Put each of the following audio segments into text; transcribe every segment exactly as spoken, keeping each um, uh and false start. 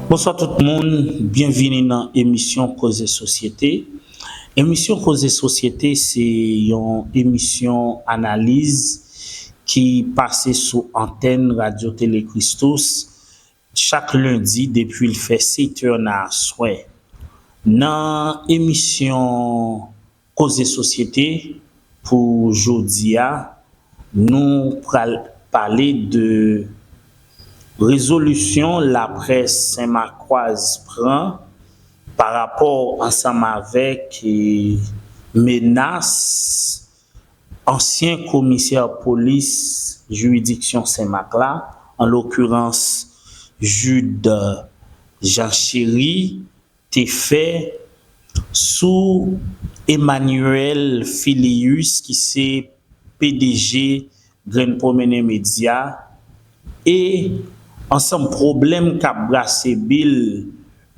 Bonswa tout moun, byenvini nan emisyon Koze Sosyete. Emisyon Koze Sosyete se yon emisyon analiz ki pase sou antèn Radyo Tele Christus chak lendi depi l fè sèt è nan aswè. Nan emisyon Koze Sosyete pou jodi a, nou pral pale de rezolisyon laprès Senmakwaz pran pa rapò ansanm avèk, eh, menas ansyen komisè polis jiridiksyon Senmak la, an lokirans Jude Jean Chéry, te fè sou Emmanuel Filius, ki se P D G Grenn Pwomennen Medya, e ansanm pwoblèm k ap brase bil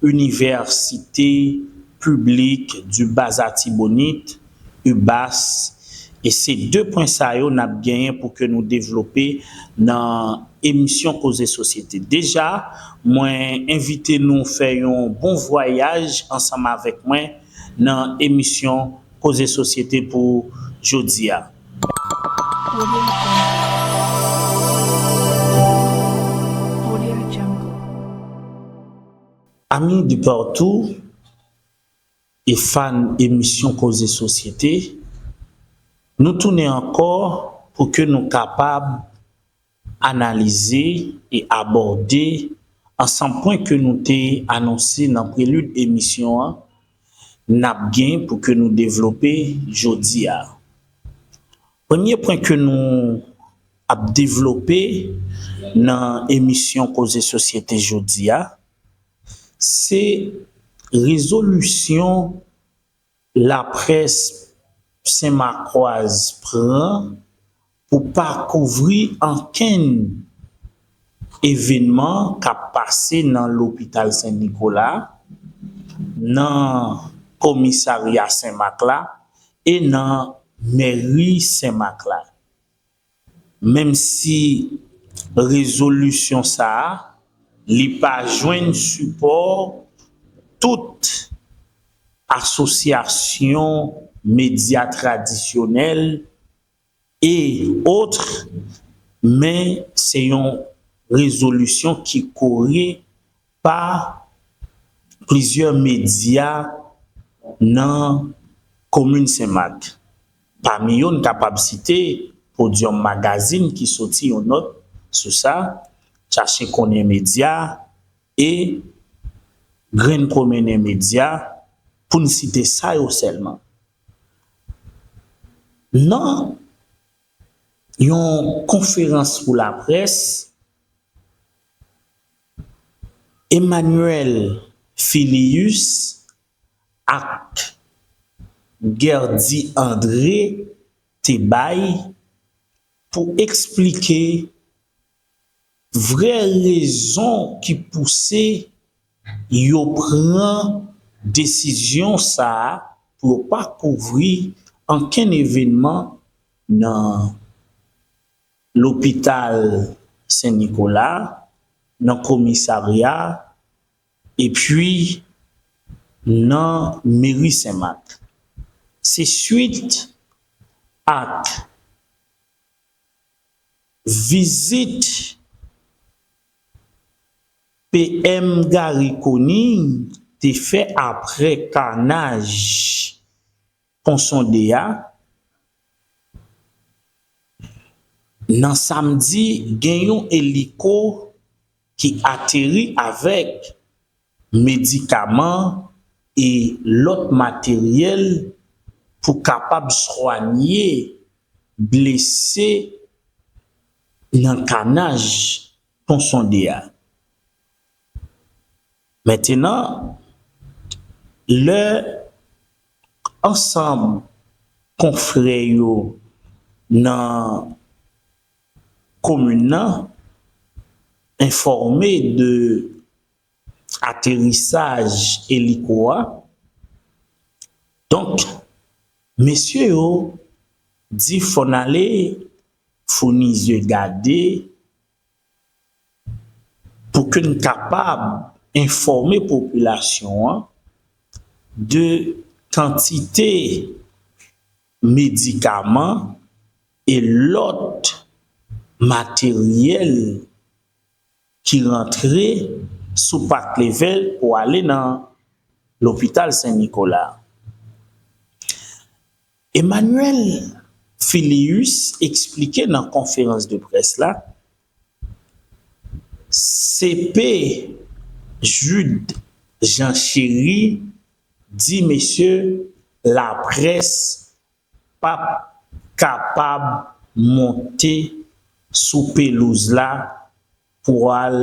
Inivèsite Piblik di Bas Atibonit, UBAS, e se de pwen sa yo n ap genyen pou ke nou devlope nan emisyon Koze Sosyete. Deja, mwen envite nou fè yon bon vwayaj ansanm avèk mwen nan emisyon Koze Sosyete pou jodi a. Ami de partou e fan emisyon Koze Sosyete, nou tounen ankò pou ke nou kapab analize e abòde ansanm pwen ke nou te anonse nan prelid emisyon an, n ap gen pou ke nou devlope jodi a. Premye pwen ke nou ap devlope nan emisyon Koze Sosyete jodi a, se rezolisyon laprès Senmakwaz pran pou pa kouvri ankenn evènman k ap pase nan lopital Sen Nikola, nan komisarya Senmak la e nan mèri Senmak la. Menm si rezolisyon sa a, li pa jwenn sipò tout asosyasyon medya tradisyonèl e otre, men se yon rezolisyon ki kore pa plizyè medya nan komin Senmak. Pami yo, n kapab site Podium Magazine ki soti yon nòt sou sa, Chache Konnen Medya e Grenn Pwomennen Medya, pou n site sa yo sèlman. Nan yon konferans pou laprès, Emmanuel Filius ak Guerdy André te bay pou eksplike vrè rezon ki pouse yo pran desizyon sa a pou yo pa kouvri ankenn evènman nan lopital Sen Nikola, nan komisarya, epi nan meri Senmak. Se swit ak vizit P M Garry Conille te fè apre kanaj Pon Sonde a, nan samdi, gen yon eliko ki ateri avèk medikaman e lòt materyèl pou kapab swanye blese nan kanaj Pon Sonde a. Mentenan, lè ansanm konfrè yo nan komin nan enfòme de aterisaj eliko a, donk, mesye yo di fò n ale founi zye gade pou ke n kapab enfòme popilasyon an de kantite medikaman e lòt materyèl ki rantre sou Park Level pou ale nan lopital Sen Nikola. Emmanuel Filius eksplike nan konferans de près la, C P Jude Jean Chéry di mesye laprès p ap kapab monte sou pelouz la pou al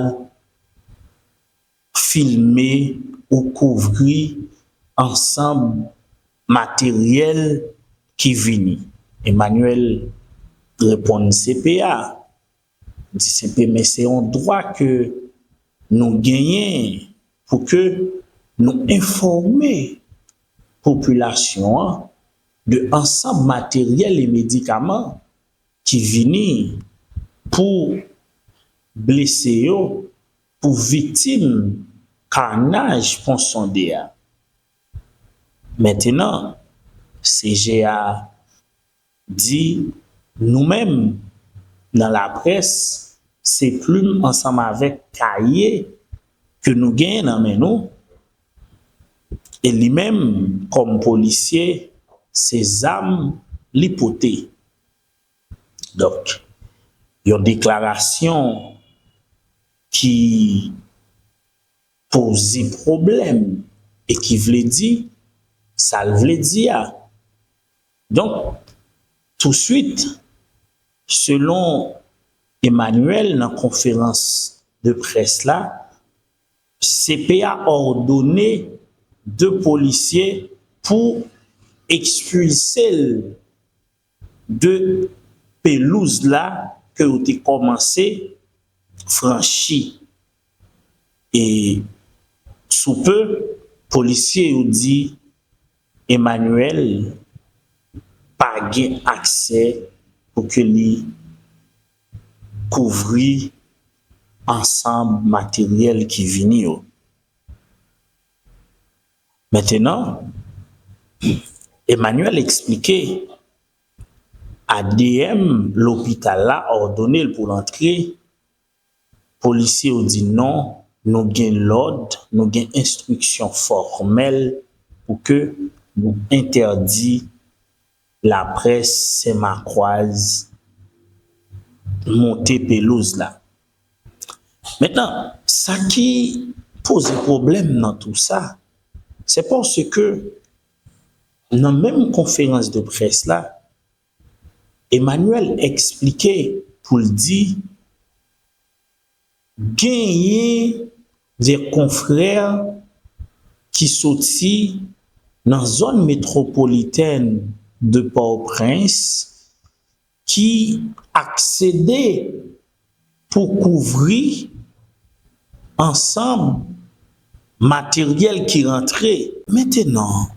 filme ou kouvri ansanm materyèl ki vini. Emmanuel reponn C P A, di C P, men se yon dwa ke nou genyen pou ke nou enfòme popilasyon an de ansanm materyèl e medikaman ki vini pou blese yo, pou viktim kanaj Pon Sonde a. Mentenan, C G A di nou menm nan laprès, se plim ansanm avèk kaye ke nou genyen nan men nou, e li menm, kòm polisye, se zam li pote. Donk, yon deklarasyon ki poze pwoblèm e ki vle di sa l vle di a. Donk, touswit, selon Emmanuel nan konferans de près la, C P A òdone de polisye pou ekspilse l de pelouz la ke yo te kòmanse franchi. E sou pe, polisye yo di Emmanuel pa gen aksè pou ke li kouvri ansanm materyèl ki vini yo. Mentenan, Emmanuel eksplike A D M lopital la òdone l pou l antre. Polisye yo di non, nou gen lòd, nou gen enstriksyon fòmèl pou ke nou entèdi laprès Senmakwaz monte pelouz la. Mentnan, sa ki poze pwoblèm nan tou sa, se paske nan menm konferans de près la, Emmanuel eksplike pou l di genyen de konfrè ki soti nan zòn metwopolitèn de Pòtoprens ki aksede pou kouvri ansanm materyèl ki rantre. Mentenan,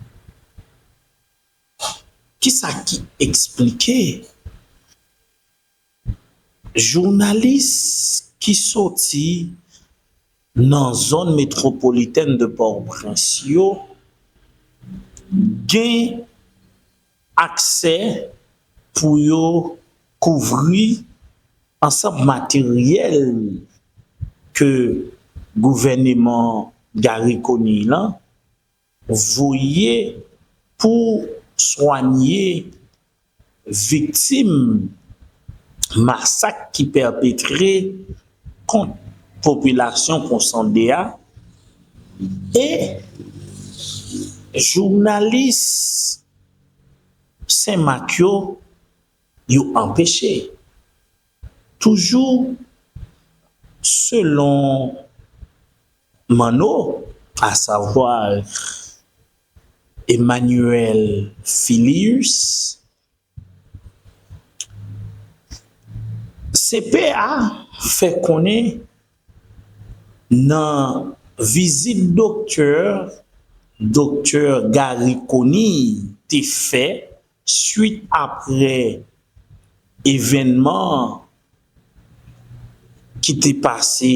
kisa ki eksplike jounalis ki soti nan zòn metwopolitèn de Pòtoprens yo gen aksè pou yo kouvri ansanm materyèl ke gouvèneman Garry Conille lan voye pou swanye viktim masak ki pèpetre kont popilasyon Pon Sonde a e jounalis Senmak yo, yo anpeche. Toujou selon Manno, à savoir Emmanuel Filius, C P A fè konnen nan vizit doktè, doktè Garry Conille te fè swit apre evènman ki te pase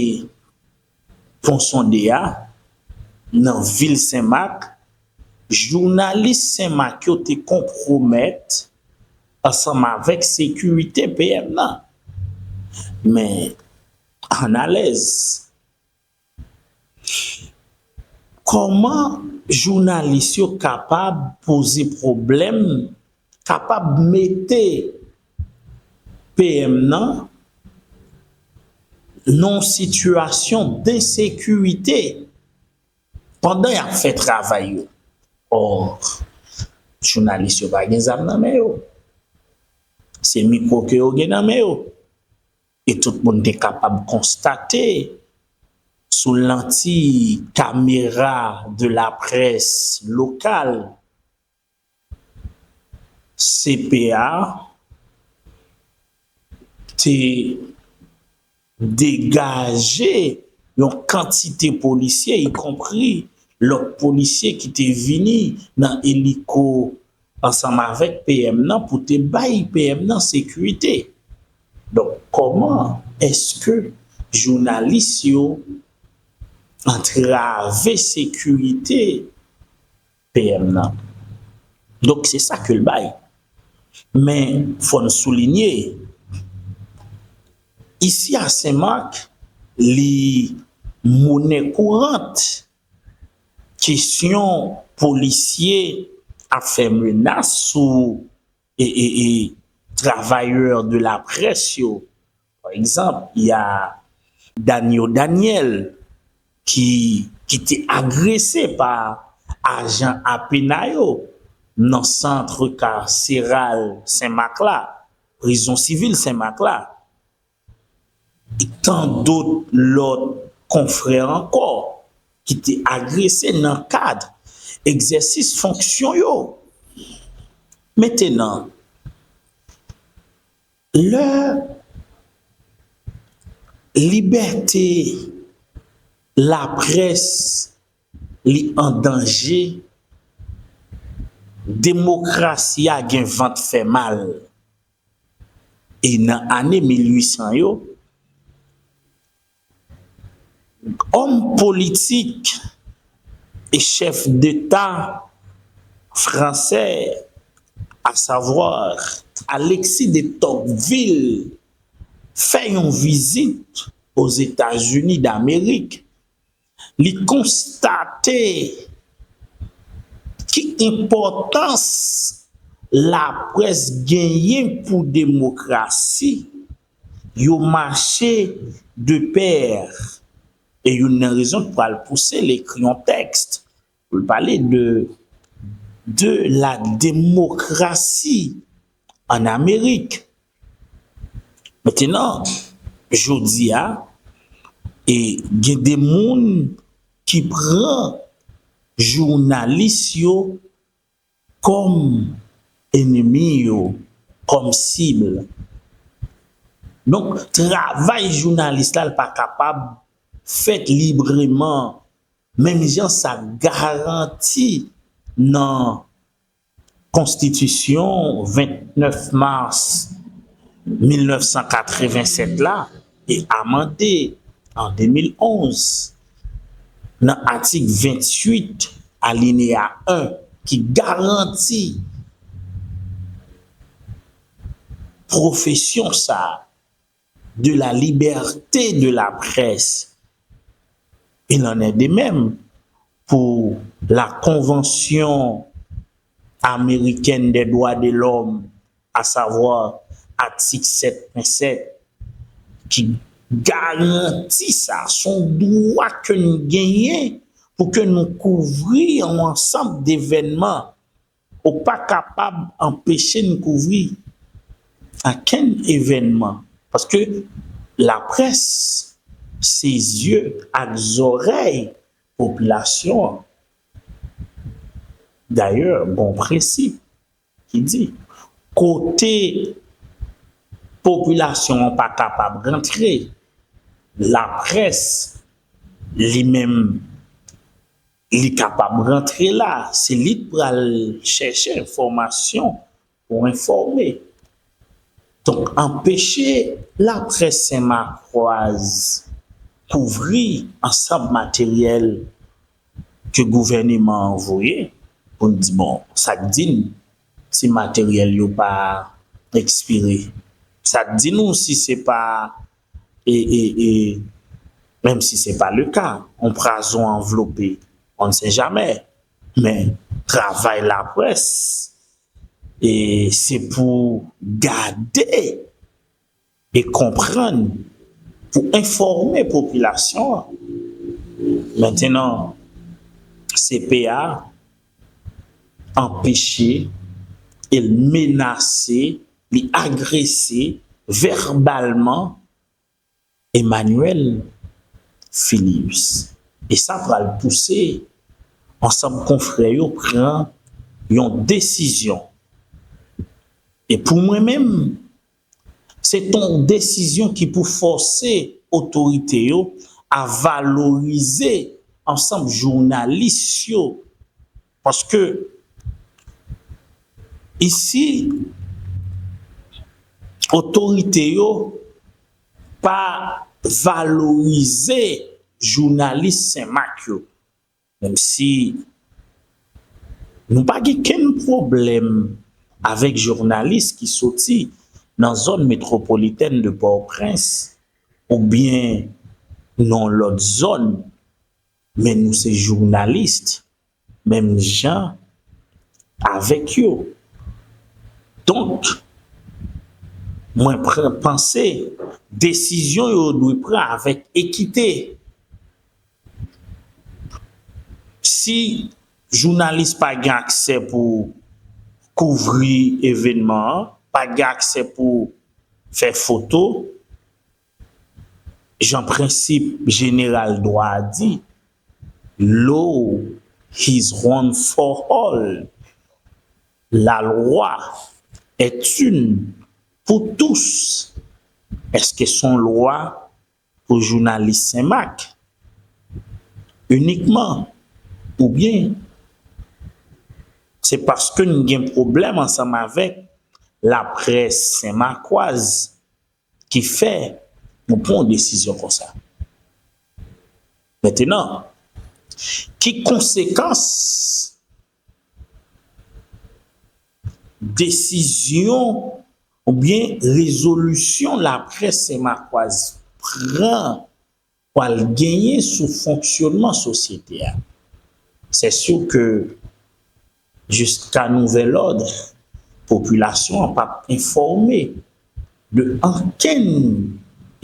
Pon Sonde a, nan vil Senmak, jounalis Senmak yo te konpwomèt ansanm avèk sekirite P M nan. Men, ann alèz. Kòman jounalis yo kapab poze pwoblèm, kapab mete P M nan nan yon sitiyasyon densekirite pandan y ap fè travay yo? Ò, jounalis yo pa gen zam nan men yo. Se mikwo ke yo gen nan men yo. E tout moun te kapab konstate sou lanti kamera de la presse lokal, C P A te degaje yon kantite polisye, ikonpri lòt polisye ki te vini nan eliko ansanm avèk P M nan pou te bay P M nan sekirite. Donk, kòman èske jounalis yo antrave sekirite P M nan? Donk, se sa ke l bay. Men, fò n soulinye, isi a Senmak, li monè kourant kesyon polisye ap fè menas sou e, e, e, travayè de la presse yo. Pa egzanp, y a Danio Daniel ki, ki te agrese pa ajan apena yo nan sant kaseral Senmak la, prizon sivil Senmak la. E tan dòt lòt konfrè ankò ki te agrese nan kad egzèsis fonksyon yo. Mentenan, lè libète laprès li an danje, demokrasi a gen vant fè mal. E nan ane mil uit san yo, òm politik e chèf deta fransè, asavwa Alexis de Tocqueville, fè yon vizit Ozetazini Damerik, li konstate ki enpòtans laprès genyen pou demokrasi yo mache de pè. E youn nan rezon k pral pouse l ekri yon tèks pou l pale de, de la démocratie en Amérique. Mentenan, jodi a, e gen de moun ki pran jounalis yo kòm enmi yo, kòm sib. Donk, travay jounalis la, l pa kapab fèt libreman, menm jan sa garanti nan Konstitisyon vennèf mas mil nèf san katrevennsèt la e amande an de mil onz nan atik venntuit alineya en ki garanti pwofesyon sa a de la liberté de la presse. Il en est de même pour la Convention américaine des droits de l'homme, à savoir atik sèt pwen sèt, ki garanti sa, se yon dwa ke nou genyen pou ke nou kouvri yon ansanm devènman. Ou pa kapab anpeche n kouvri okenn evènman, paske laprès se zye ak zòrèy popilasyon an. Dayè, gen yon prensip ki di, kote popilasyon an pa kapab rantre, laprès li menm li kapab rantre la, se li k pral chèche enfòmasyon pou enfòme. Donk, anpeche laprès senmakwaz kouvri ansanm materyèl ke gouvèneman an voye, pou n di, bon, sa k di n si materyèl yo pa ekspire? Sa k di nou si se pa, e, e, e, menm si se pa le ka, on prazon anvlope, on ne sait jamais. Men, travay laprès, e se pou gade e konprann, pou enfòme popilasyon an. Mentenan, C P A anpeche, e l menase, li agrese vèbalman Emmanuel Filius. E sa pral pouse ansanm konfrè yo pran yon desizyon. E pou mwen menm, se t on desizyon ki pou fòse otorite yo a valorize ansanm jounalis yo. Paske isi, otorite yo pa valorize jounalis Senmak yo. Menm si nou pa gen kenn pwoblèm avèk jounalis ki soti nan zòn metwopolitèn de Pòtoprens oubyen nan lòt zòn, men nou se jounalis menm jan avèk yo. Donk, mwen pran, panse desizyon yo dwe pran avèk ekite. Si jounalis pa gen aksè pou kouvri evènman an, pa gen aksè pou fè foto, jan prensip jeneral dwa a di, law is one for all. La loi est une pour tous. Èske se yon lwa pou jounalis Senmak inikman? Oubyen se paske n gen pwoblèm ansanm avèk laprès senmakwaz ki fè nou pran yon desizyon konsa? Mentenan, ki konsekans desizyon oubyen rezolisyon laprès senmakwaz pran pral genyen sou fonksyonman sosyete a? Se si ke jiska nouvèl òd, popilasyon an p ap enfòme de ankenn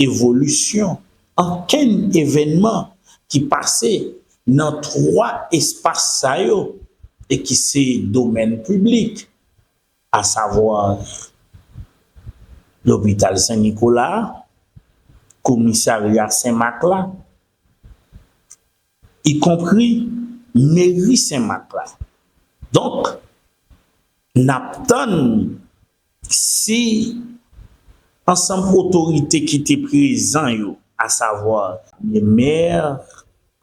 evolisyon, ankenn evènman ki pase nan twa espas sa yo e ki se domèn piblik, asavwa lopital Sen Nikola, komisarya Senmak la, ikonpri meri Senmak la. Donk, n ap tann si ansanm otorite ki te prezan yo, asavwa premye mè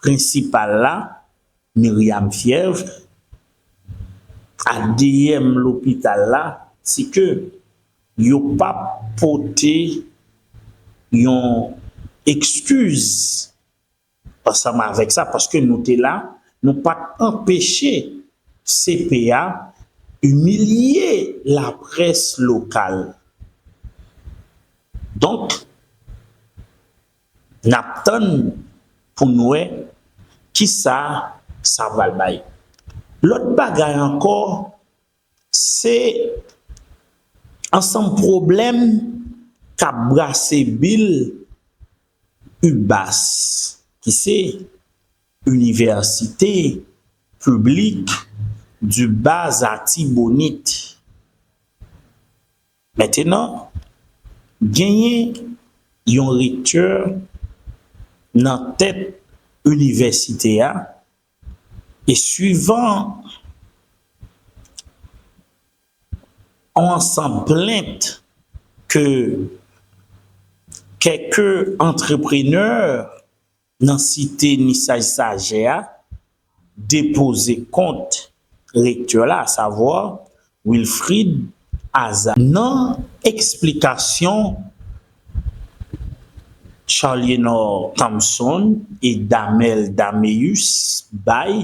prensipal la, Myriam Fièvre, A D M lopital la, se ke yo p ap pote yon ekskiz ansanm avèk sa, paske nou te la, nou pa t anpeche C P A imilye laprès lokal. Donk, n ap tann pou n wè kisa sa pral bay. Lòt bagay ankò, se ansanm pwoblèm k ap brase bil UBAS, ki se Université Publique du Bas Artibonite. Mentenan, genyen yon rektè nan tèt inivèsite a, e swivan yon ansanm plent ke kèk antreprenè nan site Nisaj Sajè a depoze kont rektè la, asavwa Wilfrid Aza. Nan Eksplikasyon Charlienor Thompson e Damel Dameus bay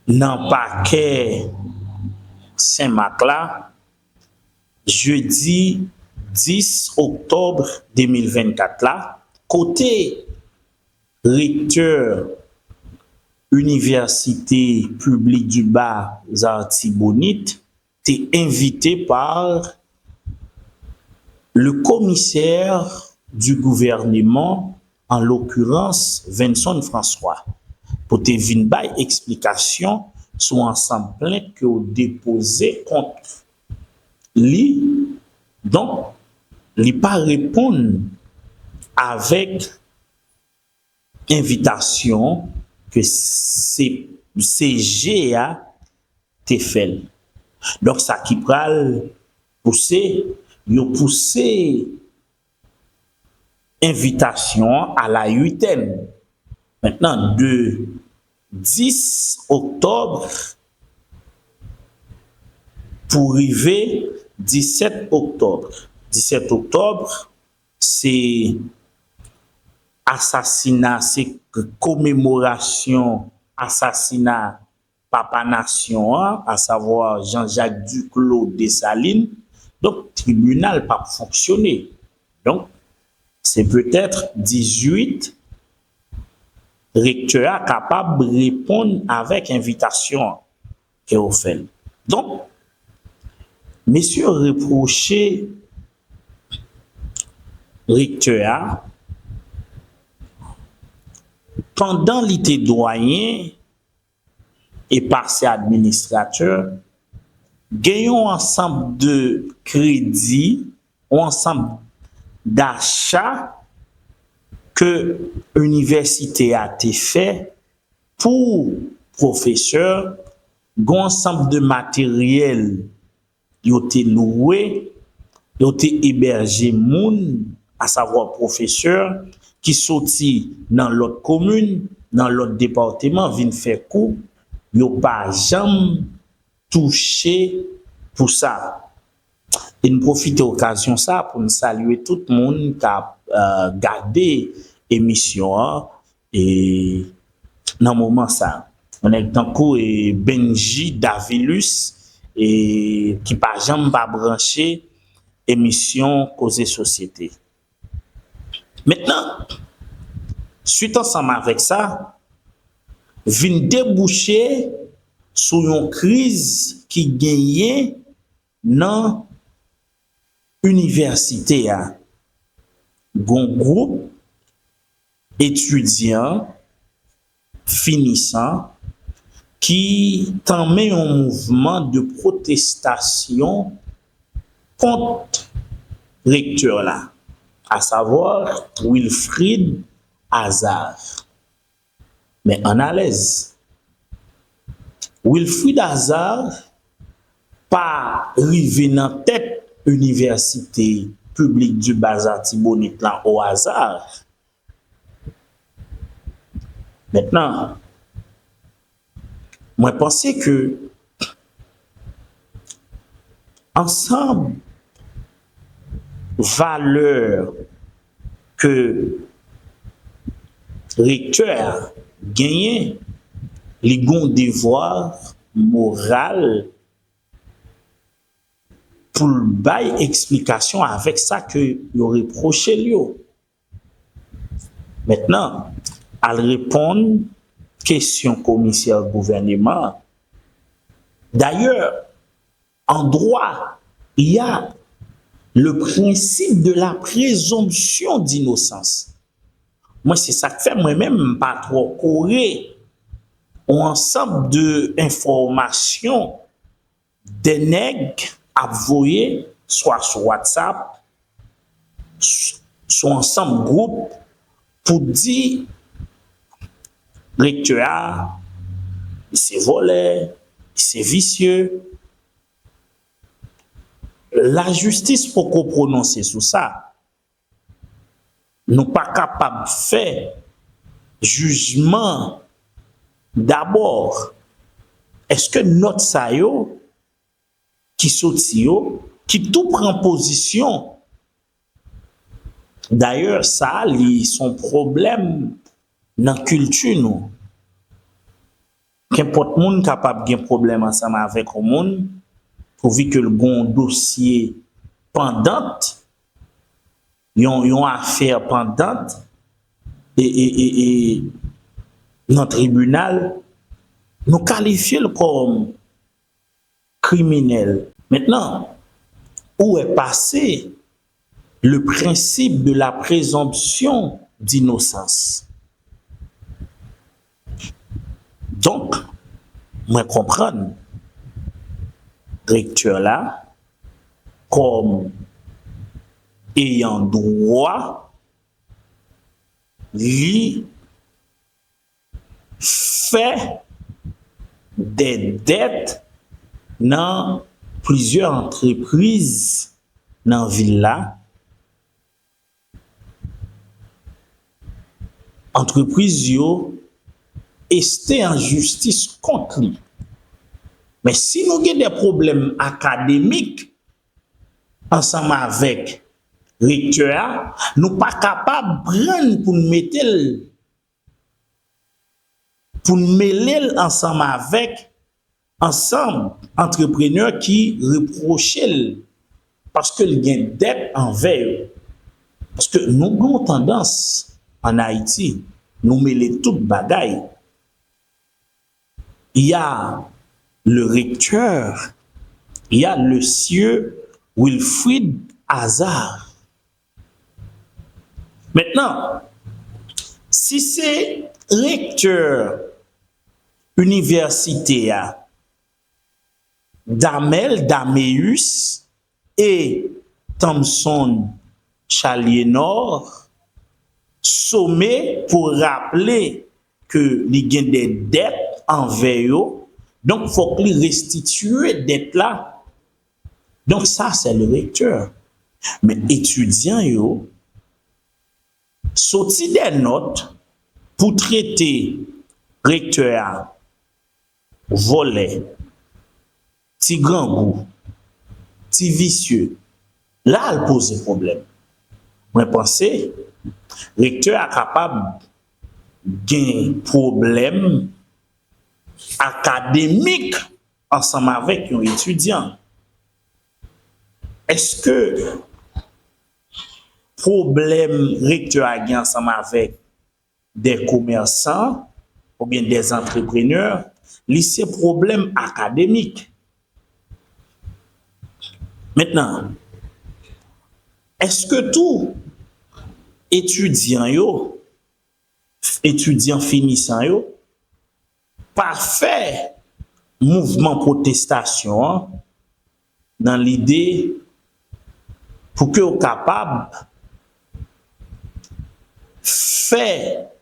nan pakè Senmak la, jedi dis oktòb de mil vennkat la, kote rektè Université Publique du Bas-Artibonite te envite par le commissaire du gouvernement, en l'occurrence Venson François, pou te vin bay eksplikasyon sou ansanm plent ke w depoze kont li. Donk, li pa reponn avèk envitasyon ke se, C G a te fè l. Donk, sa ki pral pouse, yo pouse envitasyon an a la uitèn. Mentnan, de dis oktòb pou rive disèt oktòb. Disèt oktòb, se asasina, se komemorasyon asasina papa nasyon an, asavwa Jean-Jacques Duclos Dessalines. Donk, tribinal p ap fonksyone. Donk, se petèt dizuit, rektè a kapab reponn avèk envitasyon an ke yo fè l. Donk, mesye yo repwoche rektè a, pandan li te dwayen e pase administratè, gen yon ansanm de kredi, yon ansanm dacha ke inivèsite a te fè pou pwofesè, gen yon ansanm de materyèl yo te lwe, yo te ebèje moun, asavwa pwofesè, ki soti nan lòt komin, nan lòt depatman, vin fè kou, yo pa janm touche pou sa. E n pwofite okazyon sa pou n salye tout moun k ap, eh, gade emisyon an, e nan moman sa. Yon nèg tankou, e, Benji Davilus, e ki pa janm pa branche emisyon Koze Sosyete. Mentnan, swit ansanm avèk sa, vin debouche sou yon kriz ki genyen nan inivèsite a. Gon gwoup etidyan finisan ki tanmen yon mouvman de pwotestasyon kont rektè la, asavwa Wilfrid Azar. Men ann alèz. Wilfrid Azar pa rive nan tèt Université Publique du Bas-Artibonite la o aza. Mentnan, mwen panse ke ansanm valè ke rektè a genyen, li gon devwa moral pou l bay eksplikasyon avèk sa ke yo repwoche l yo. Mentnan, al reponn kesyon komisè gouvèneman an. Dayè, en droit, il y a le principe de la présomption d'innocence. Mwen, se sa k fè mwen menm m pa twò kore yon ansanm de enfòmasyon de nèg ap voye swa sou WhatsApp, s-, sou ansanm gwoup pou di rektè a, li se vòlè, li se visye. Lajistis poko pwononse sou sa. Nou pa kapab fè jijman dabò. Èske nòt sa yo ki soti yo, ki tou pran pozisyon. Dayè, sa a, li se yon pwoblèm nan kilti nou. Kenpòt moun kapab gen pwoblèm ansanm avèk yon moun, pouvi ke l gen yon dosye pandant, yon, yon afè pandant, e, e, e, e, nan tribinal, nou kalifye l kòm kriminèl. Mentnan, ou wè pase le principe de la présomption d'innocence. Donk, mwen konprann rektè la kòm eyan dwa li fè dè dèt nan plizyè antrepriz nan vil la. Antrepriz yo este an jistis kont li. Men si nou gen de pwoblèm akademik ansanm avèk rektè a, nou pa kapab pran l pou n mete l, pou n mele l ansanm avèk ansanm antreprenè ki repwoche l paske l gen dèt anvè yo. Paske nou gen yon tandans ann Ayiti, nou mele tout bagay. Il y a le recteur, il y a le sieur Wilfrid Hazard. Mentnan, si se rektè inivèsite a, Damel Dameus e Thomson Chalienor, some pou raple ke li gen de dèt anvè yo, donk fòk li restitye dèt la. Donk sa se le rektè. Men etidyan yo soti de nòt pou trete rektè a vòlè, ti grangou, ti visye. La l poze pwoblèm. Mwen panse rektè a kapab gen pwoblèm akademik ansanm avèk yon etidyan. Èske pwoblèm rektè a gen ansanm avèk de komèsan oubyen de antreprenè, li se pwoblèm akademik. Mentnan, èske tou etidyan yo, etidyan finisan yo, pa fè mouvman pwotestasyon an nan lide pou ke yo kapab fè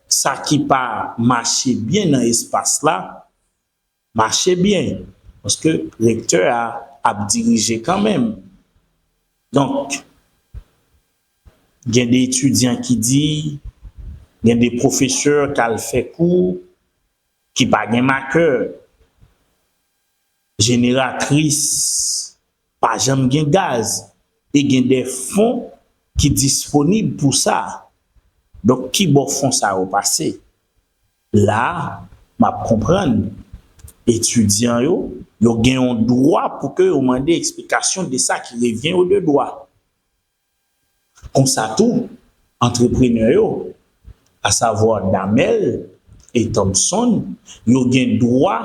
sa ki pa mache byen nan espas la mache byen, paske rektè a ap dirije kanmenm. Donk, gen de etidyan ki di, gen de pwofesè k al fè kou ki pa gen makè, jeneratris, pa janm gen gaz, e gen de fon ki disponib pou sa. Donk, ki bò fon sa yo pase? La, m ap konprann etidyan yo, yo gen yon dwa pou ke yo mande eksplikasyon de sa ki revyen yo de dwa. Konsa tou, antreprenè yo, asavwa Damel e Thomson, yo gen dwa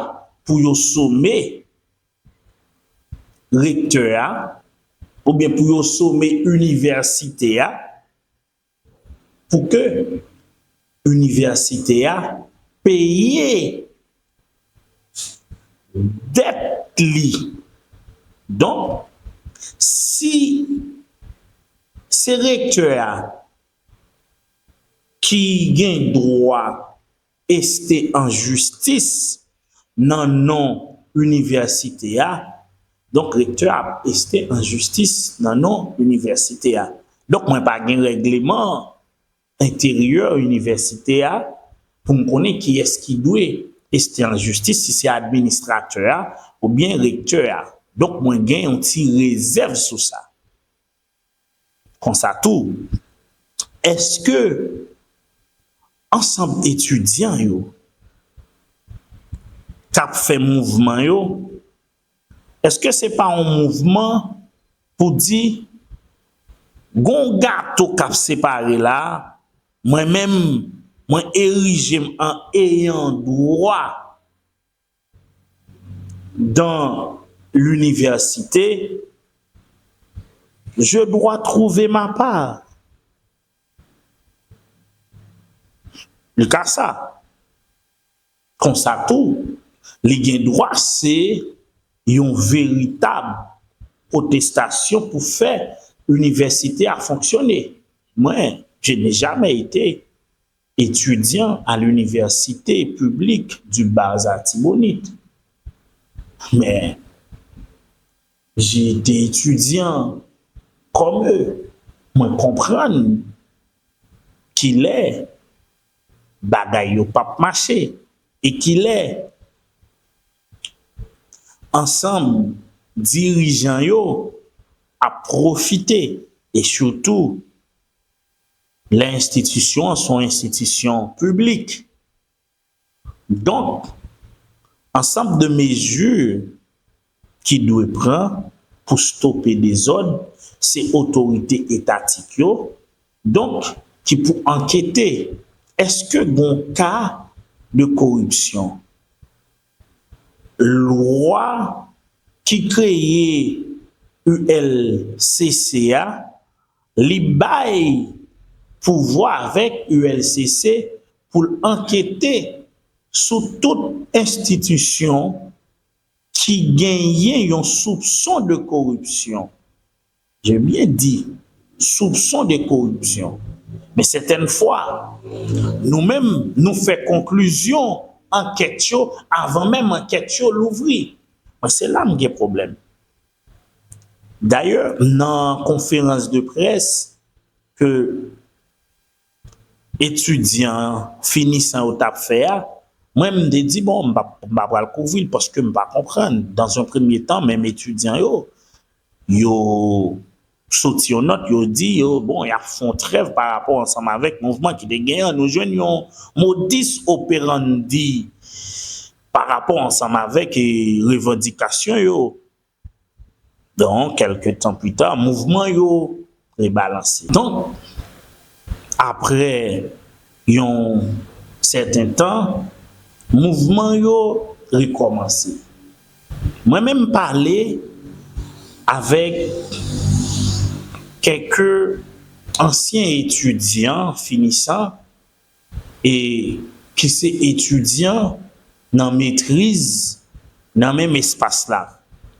pou yo some rektè a, oubyen pou yo some inivèsite a, pou ke inivèsite a peye dèt li. Donk, si se rektè a ki gen dwa este an jistis nan non inivèsite a, donk rektè a ap este an jistis nan non inivèsite a. Donk, mwen pa gen règleman enteryè inivèsite a pou m konnen kiyès ki dwe este an jistis, si se administratè a oubyen rektè a. Donk, mwen gen yon ti rezèv sou sa. Konsa tou, èske ansanm etidyan yo k ap fè mouvman yo, èske se pa yon mouvman pou di, gon gato k ap separe la, mwen menm, mwen erije m an eyan dwa dans l'université, je dois trouver ma part. Li ka sa. Konsa tou, li gen dwa se yon veritab pwotestasyon pou fè inivèsite a fonksyone. Mwen, je n'ai jamais été étudiant à l'université publique du Bas Artibonite. Mais j'ai été étudiant comme eux. Mwen konprann kilè bagay yo p ap mache e kilè ansanm dirijan yo ap pwofite e sitou lè enstitisyon an se yon enstitisyon piblik. Donk, ansanm de mezi ki dwe pran pou stope dezòd, se otorite etatik yo, donk, ki pou ankete èske gon ka de koripsyon. Lwa ki kreye U L C C a, li bay pouvwa avèk U L C C pou l ankete sou tout enstitisyon ki genyen yon soupson de koripsyon. Je bien di, soupson de koripsyon. Men sètèn fwa, nou menm, nou fè konklizyon ankèt yo avan menm ankèt yo louvri. Mwen, se la m gen pwoblèm. Dayè, nan konferans de près ke etidyan finisan yo t ap fè a, mwen, m te di, bon, m pa, m pa pral kouvri l paske m pa konprann. Dans un premier temps, menm etidyan yo, yo soti yon nòt, yo di, yo, bon, y ap fè yon trèv pa rapò ansanm avèk mouvman ki te genyen an. Nou jwenn yon modus operandi pa rapò ansanm avèk, e, revandikasyon yo. Donk, kèlke tan pita, mouvman yo rebalanse. Donk, apre yon sèten tan, mouvman yo rekòmanse. Mwen menm pale avèk kèlke ansyen etidyan finisan e ki se etidyan nan metriz nan menm espas la.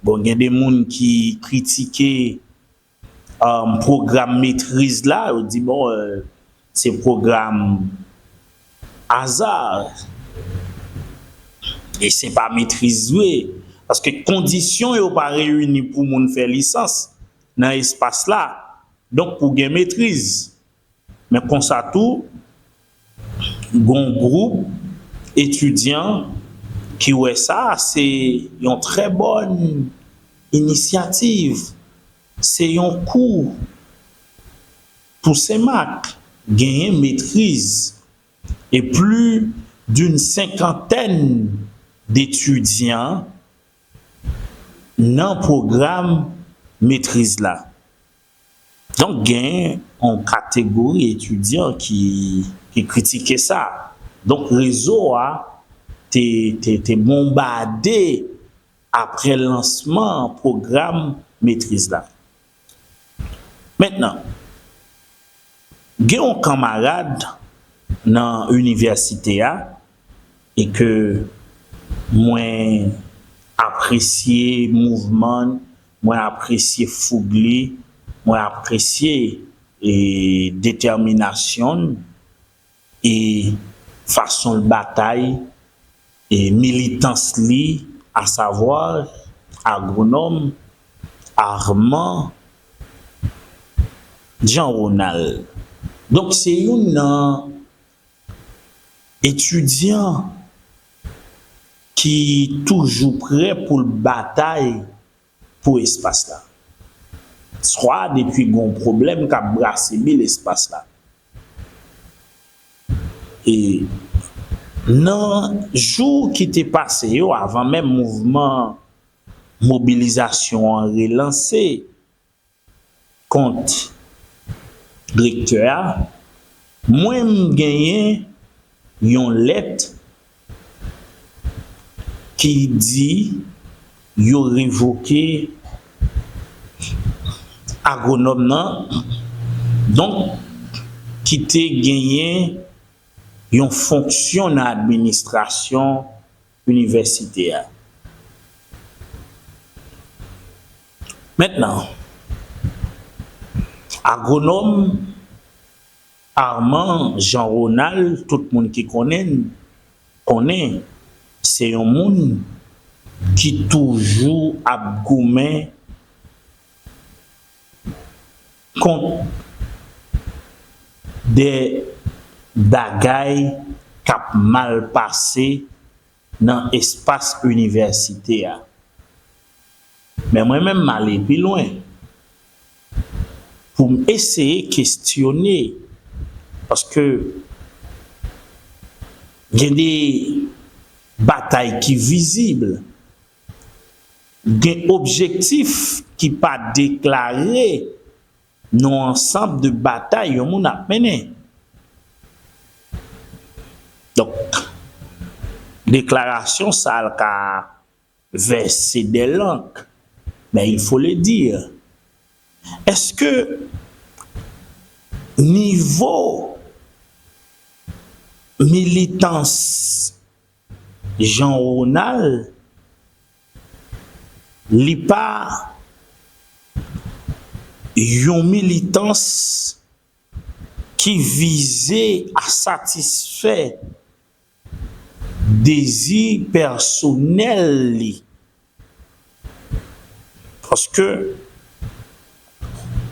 Bon, gen de moun ki kritike, um, pwogram metriz la, yo di, bon, euh, se pwogram aza. E se pa metriz vre. Paske kondisyon yo pa reyini pou moun fè lisans nan espas la. Donk, pou gen metriz. Men konsa tou, gon gwoup etidyan ki wè sa se yon trè bòn inisyativ, se yon kou pou Senmak genyen metriz e pli d'une cinquantaine d'étudiants nan pwogram metriz la. Donk, gen yon kategori etidyan ki, ki kritike sa. Donk, rezo a te, te, te bonbade apre lansman pwogram metriz la. Mentnan, gen yon kanmarad nan inivèsite a e ke mwen apresye mouvman, mwen apresye foug li, mwen apresye, e, detèminasyon l e fason l batay e militans li, asavwa agwonòm Armand Jean Ronald. Donk, se youn nan etidyan ki toujou prè pou l batay pou espas la. Swa depi gon pwoblèm k ap brase bil espas la. E nan jou ki te pase yo, avan menm mouvman mobilizasyon an relanse kont direktè a, mwen m genyen yon lèt ki di yo revoke agwonòm nan, donk, ki te genyen yon fonksyon nan administrasyon inivèsite a. Mentnan, agwonòm Armand Jean Ronald, tout moun ki konnen l, konnen se yon moun ki toujou ap goumen kont de bagay k ap mal pase nan espas inivèsite a. Men mwen menm, m ale pi lwen pou m eseye kestyone, paske gen de batay ki vizib, gen objektif ki pa deklare nan yon ansanm de batay yon moun ap mennen. Donk, deklarasyon sa a ka verser des larmes, mais il faut le dire. Èske nivo militans Jean Ronald, li pa yon militans ki vize a satisfè dezi pèsonèl li. Paske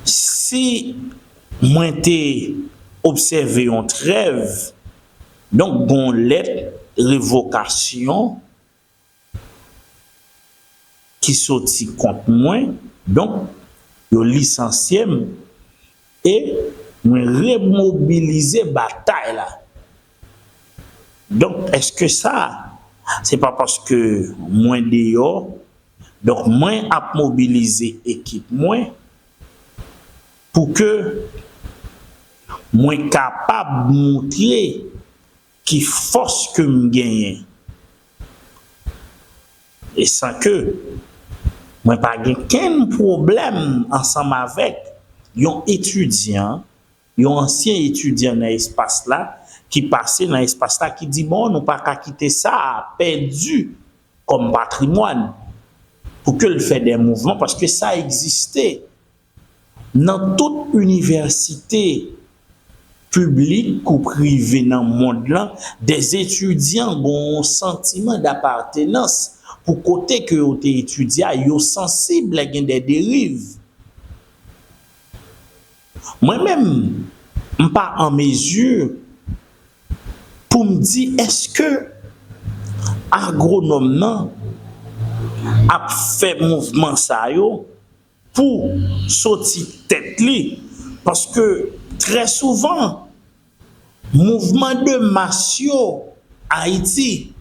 si mwen te obsève yon trèv, donk gon lèt revokasyon ki soti kont mwen, donk yo lisansye m e mwen remobilize batay la. Donk, èske sa, se pa paske mwen deyò, donk mwen ap mobilize ekip mwen pou ke mwen kapab moutre ki fòs ke m genyen. E san ke mwen pa gen kenn pwoblèm ansanm avèk yon etidyan, yon ansyen etidyan nan espas la, ki pase nan espas la, ki di, "Bon, nou pa ka kite sa a pèdi kòm patrimwàn," pou ke l fè de mouvman, paske sa egziste. Nan tout inivèsite piblik kou prive nan mond lan, de etidyan gen yon santiman dapatenans pou kote ke yo te etidye a, yo sansib lè gen de deriv. Mwen menm, m pa an mezi pou m di èske agwonòm nan ap fè mouvman sa yo pou soti tèt li, paske trè souvan, mouvman de mas yo Ayiti,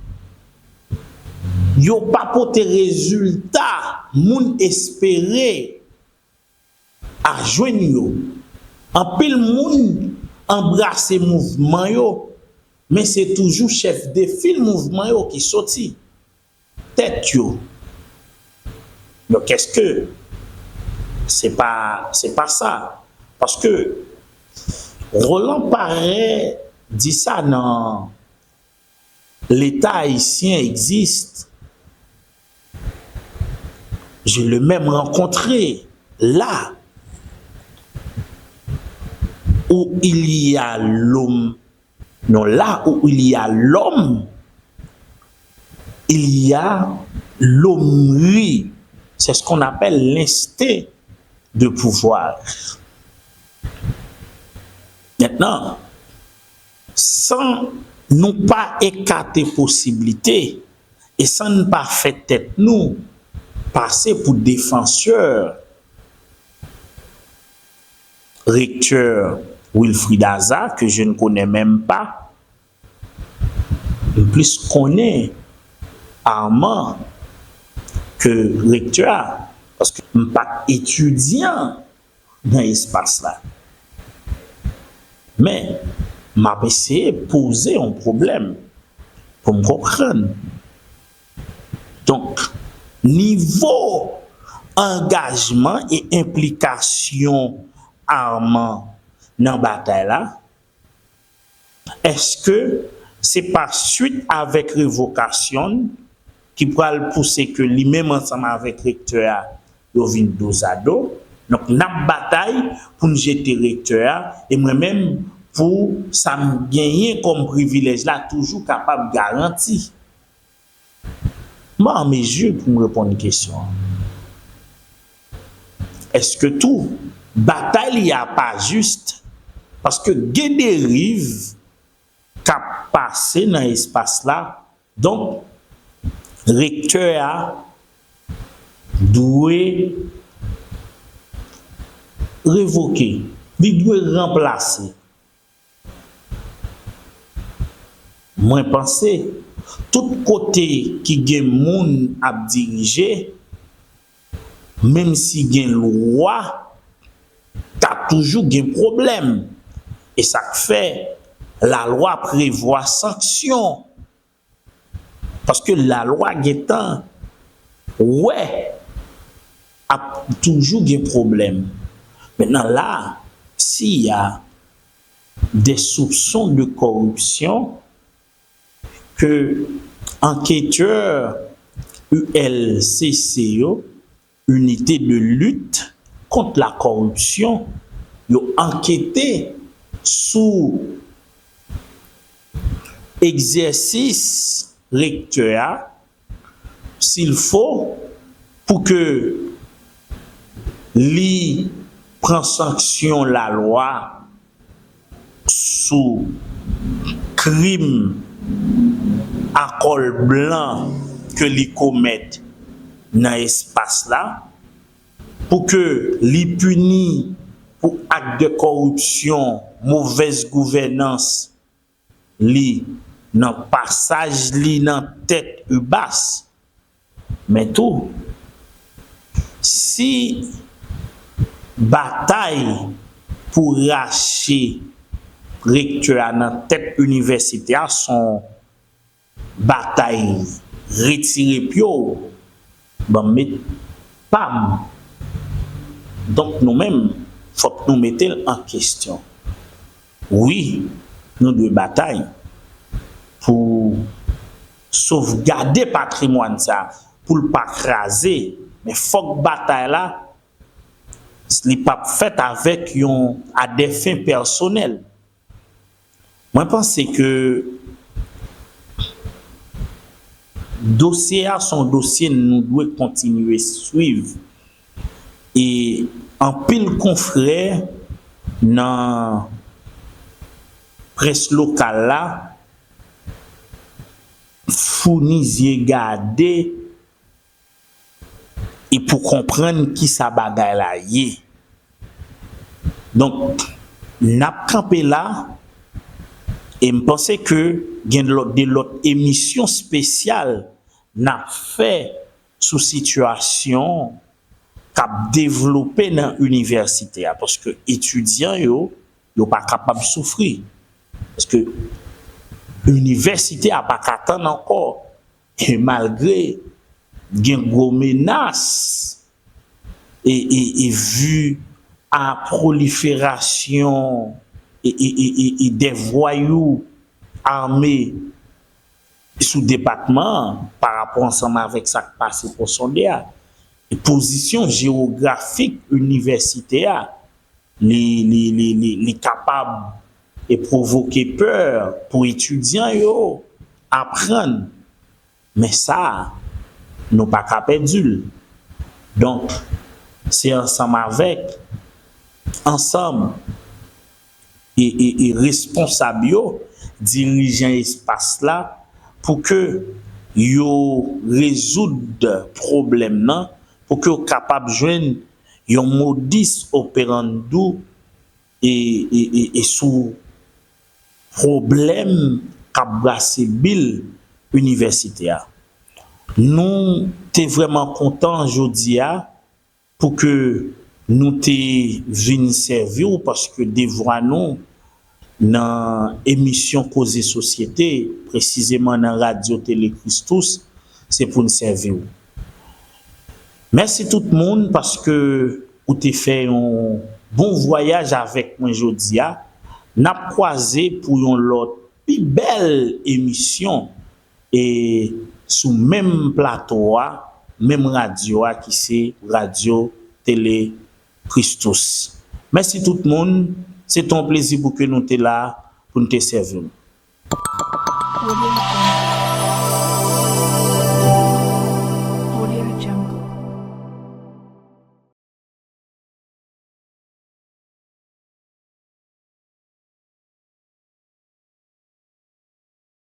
yo pa pote rezilta moun espere a jwenn yo. Anpil moun anbrase mouvman yo, men se toujou chèf de fil mouvman yo ki soti tèt yo. Donk, èske se pa, se pa sa? Paske Roland Paré di sa nan L'État haïtien existe. Je l'ai même rencontré là où il y a l'homme Non, là où il y a l'homme, il y a l'hommerie. C'est ce qu'on appelle l'instinct de pouvoir. Maintenant, san nou pa ekate posiblite e san n pa fè tèt nou pase pou defansè rektè Wilfrid Aza, ke je ne connais même pas. M plis konnen Armand ke rektè a, paske m pa t etidyan nan espas la. Men, m ap eseye poze yon pwoblèm pou m konprann. Donk, nivo angajman e enplikasyon Armand nan batay la, èske se pa swit avèk revokasyon l ki pral pouse ke li menm ansanm avèk rektè a, yo vin dozado? Donk, n ap batay pou n jete rektè a, e mwen menm, pou sa m genyen kòm privilèj la, toujou kapab garanti. M pa an mezi pou m reponn kesyon an. Èske tou, batay li a pa jis? Paske gen deriv k ap pase nan espas la. Donk, rektè a dwe revoke, li dwe ranplase. Mwen panse, tout kote ki gen moun ap dirije, menm si gen lwa, t ap toujou gen pwoblèm. E sa k fè lalwa prevwa sanksyon. Paske lalwa gentan wè ap toujou gen pwoblèm. Mentnan la, s'il y a des soupçons de corruption, ke anketè U L C C yo, Unité de lutte contre la corruption, yo ankete sou egzèsis rektè a, s'il faut, pou ke li pran sanksyon lalwa sou krim a kòl blan ke li komèt nan espas la, pou ke li pini pou ak de kòripsyon, movèz gouvènans li nan pasaj li nan tèt UBAS. Men tou, si batay pou rache rektè a nan tèt inivèsite a se yon batay retire pye w, ban m met pa m. Donk, nou menm, fòk nou mete l an kesyon. Wi, nou dwe batay pou sovgade patrimwàn sa, pou l pa kraze. Men fòk batay la, li p ap fèt avèk yon, à des fins personnelles. Mwen panse ke dosye a se yon dosye nou dwe kontinye swiv. E anpil konfrè nan près lokal la founi zye gade e pou konprann kisa bagay la ye. Donk, n ap kanpe la, e m panse ke gen lòt, de lòt emisyon espesyal n ap fè sou sitiyasyon k ap devlope nan inivèsite a, paske etidyan yo, yo pa kapab soufri. Paske inivèsite a pa ka tann ankò. E malgre gen gwo menas e, e, e vi a proliferasyon e, e, e, e, e de vwayou ame sou depatman an, pa rapò ansanm avèk sa k pase Pon Sonde a, e pozisyon jewografik inivèsite a, li, li, li, li, li kapab e pwovoke pè pou etidyan yo aprann. Men sa, nou pa ka pèdi l. Donk, se ansanm avèk, ansanm e, e, e responsab yo, dirijan espas la, pou ke yo rezoud pwoblèm nan, pou ke w kapab jwenn yon modus operandi e, e, e, e sou pwoblèm k ap brase bil inivèsite a. Nou te vrèman kontan jodi a pou ke nou te vin sèvi w, paske devwa nou nan emisyon Koze Sosyete, presizeman nan Radyo Tele Christus, se pou n sèvi w. Mèsi tout moun paske ou te fè yon bon vwayaj avèk mwen jodi a. N ap kwaze pou yon lòt pi bèl emisyon e sou menm plato a, menm radyo a ki se Radyo Tele Christus. Mèsi tout moun. Se te yon plezi pou ke nou te la, pou n te sèvi w.